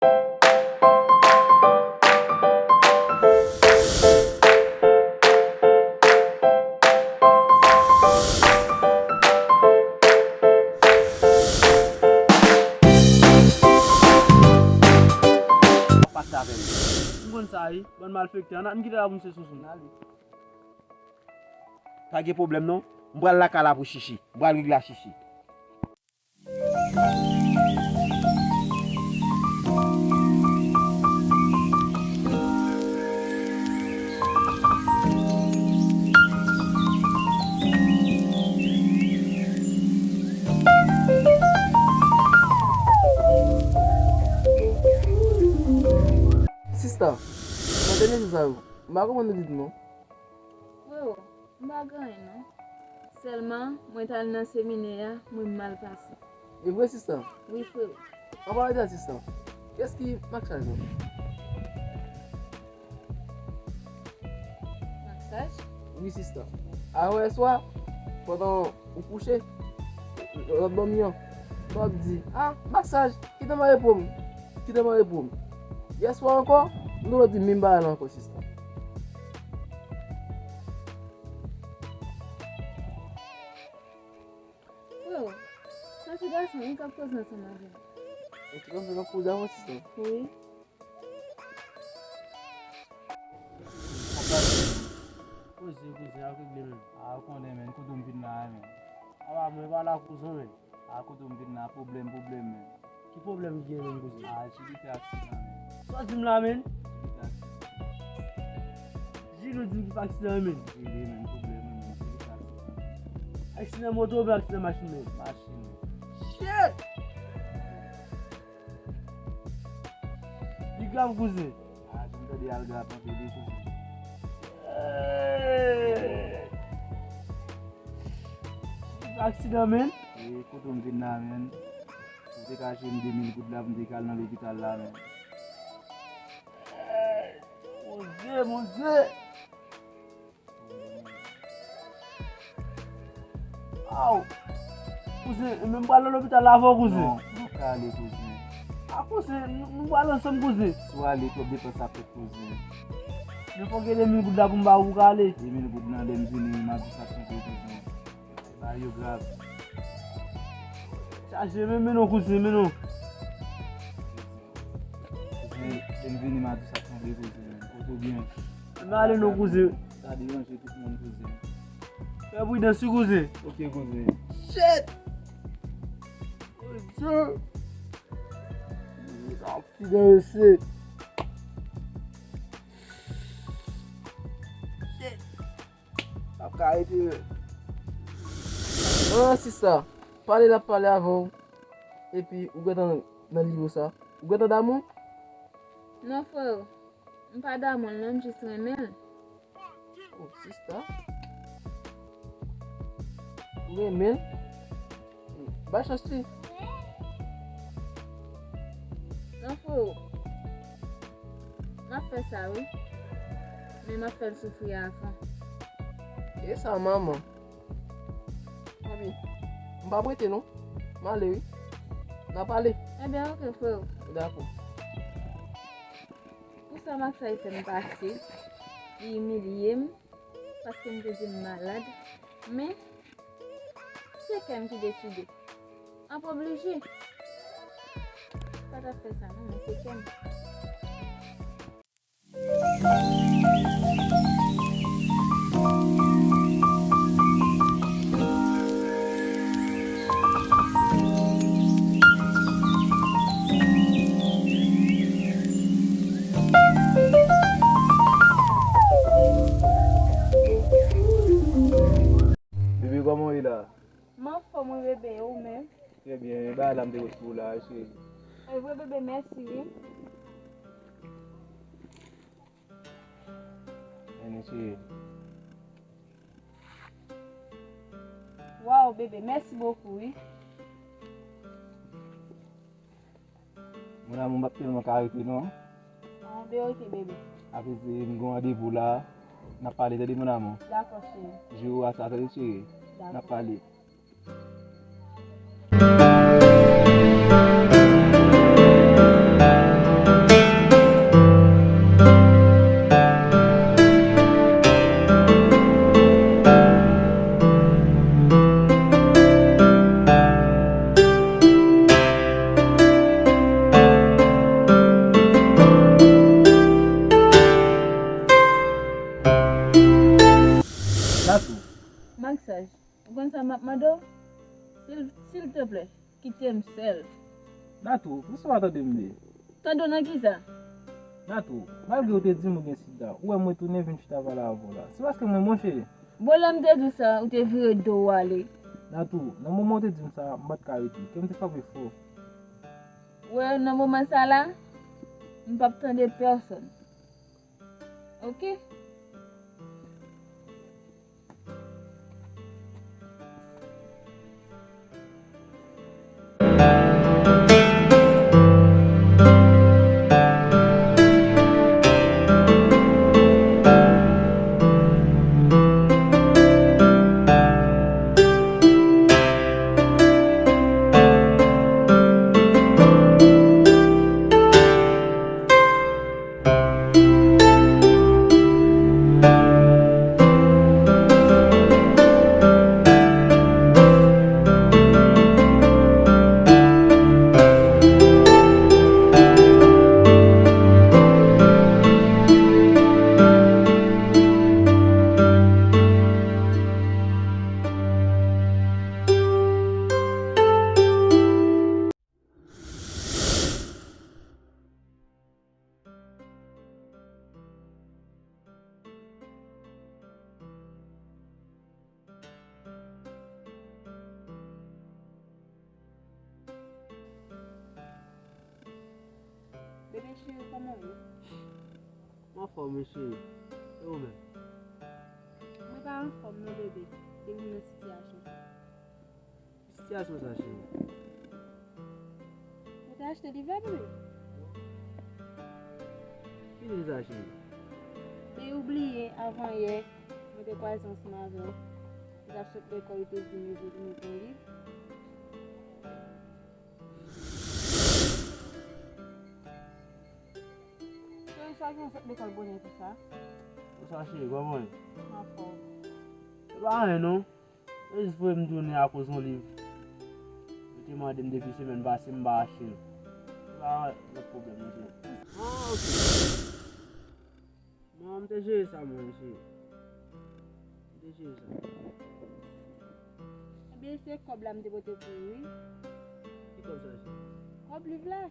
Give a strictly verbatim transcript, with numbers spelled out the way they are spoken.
Pase avè m. M konn sa wi, bann malfektè. Ann, ann kite la pou misye sousoun. Pa gen pwoblèm non. M pral lakay la pou Chichi. M pral regle a Chichi. Sista, mwen te mete sa yo. M pa konprann nou ditou non. Freo, m pa gen anyen non. Sèlman, mwen t al nan seminè a, mwen mal pase. E vre, sista? Wi, freo. An palan de sa, sista, kiyès ki maksaj la? Maksaj? Wi, sista. Ayè swa, pandan ou kouche, lòt bò mi an, w ap di, "Ah, maksaj, kite m al repo m. Kite m al repo m." Yèswa ankò, m toujou di menm bagay la ankò, sista. Freo, sa se gason wi k ap koze ansanm avè m. Ou te konn fè l ap koze avè w, sista? Wi. Koze, koze, ap regle menm. A, ou konnen, menn, kote m vin la, menn. Apa, mwen pa la koze, menn. A, kote m vin la, pwoblèm, pwoblèm, menn. Ki pwoblèm ki gen menm, koze? A, Jili fè aksidan, menn. Sa w di m la, menn? Jili fè aksidan. Jili, ou di m ki fè aksidan, menn? Jili, menn, pwoblèm, menn. Jili fè aksidan. Aksidan moto oubyen aksidan machin, menn? Machin, menn. Shit! Li grav, kouzen. A, jan m tande a l grav anpil wi, kouzen. Aksidan, menn. E kote m vin la, menn. Ou te ka jwenn de mil goud la pou m te ka al nan lopital la, menn. Bondye, Bondye. Aw! Kouzen, men m pral nan lopital la avè w, kouzen. Non, nou ka ale, kouzen. A, kouzen, nou, nou pral ansanm, kouzen. Si w ale, twòp depans ap fèt, kouzen. Men fòk gen de mil goud la pou m ba ou pou w ka ale. De mil goud nan, lè m vini, m ap di sa k tonbe, kouzen. Bagay yo grav. Chaje, men, men non, kouzen, men non. Kouzen, lè m vini, m ap di sa k tonbe, kouzen. Kote w byen. M ale non, kouzen. Pa deranje tout moun, kouzen. Fè pridans wi, kouzen. Ok, kouzen. Shit! Kouzen. Aksidan, mesye. Shit. Ap ka rete, men. An, sista, pale l ap pale avè w. Epi, ou gentan nan nivo sa. Ou gentan damou? Non, freo. M pa damou l non, m jis renmen l. Oh, sista. Ou renmen l? Bay chans li. Non, freo. M ap fè sa, wi. Men m ap fè l soufri avan. E sa, manman? Manmi, m p ap rete, non. M ale, wi. N a pale. Ebyen, oke, freo. Dakò. Pou sa Maksay fè m pase, li imilye m, paske m te di m malad. Men, se kè m ki deside. M ap oblije. M pa t ap fè sa non, men se kè m. Bebe, kòman w ye la? M anfòm wi bebe, e ou menm? Trè byen, e bagay la m te pote pou ou la, cheri. E vre bebe, mèsi wi. Mèsi. Waw, bebe, mèsi bokou, wi. Mon amour, m p ap tèlman ka rete, non. Ah, ben, ok, bebe. Apre, se, m gen randevou la. N ap pale, tande, mon amour. Dakò, cheri. Jou a sa, tande, cheri. Dakò. N ap pale. Bebe, Silteplè, kite m sèl. Natou, poukisa w pa tande m li? Tande w nan kisa? Natou, malgre w te di m ou gen sida, ou wè mwen tounen vin chita pale avè w la. Se paske mwen, monchè. Bon, lè m te di w sa, ou te vire do w ale. Natou, nan moman w te di m sa, m pa t ka rete. Kè m te frape fò. Ou wè, nan moman sa la, m p ap tande pèsonn. Oke? Bebe cheri, kòman w ye? M anfòm, wi, cheri. E ou menm? Mwen pa anfòm, non, bebe. Depi m nan sitiyasyon sa. Ki sitiyasyon sa, cheri? Ou te achte livè, bebe? Ki liv sa, cheri? E ou bliye, avan yè, mwen te kwaze ansanm avè w. Ou t ap sot lekòl, ou te di m ou te vin pou yon liv. Cheri, sa gen sot lekòl bonè konsa? Konsa, cheri, kòman w ye? M anfòm. Se pa anyen, non. Yo jis voye m tounen akoz yon liv. Yo te mande m depi semèn pase, m pa achte l. Se pa lòt pwoblèm, non, cheri. Ah, ok. Bon, m te jere sa, mwen, cheri. M te jere sa. Ebyen, se kòb la m te pote pou ou, wi. Ki kòb sa, cheri? Kòb liv la.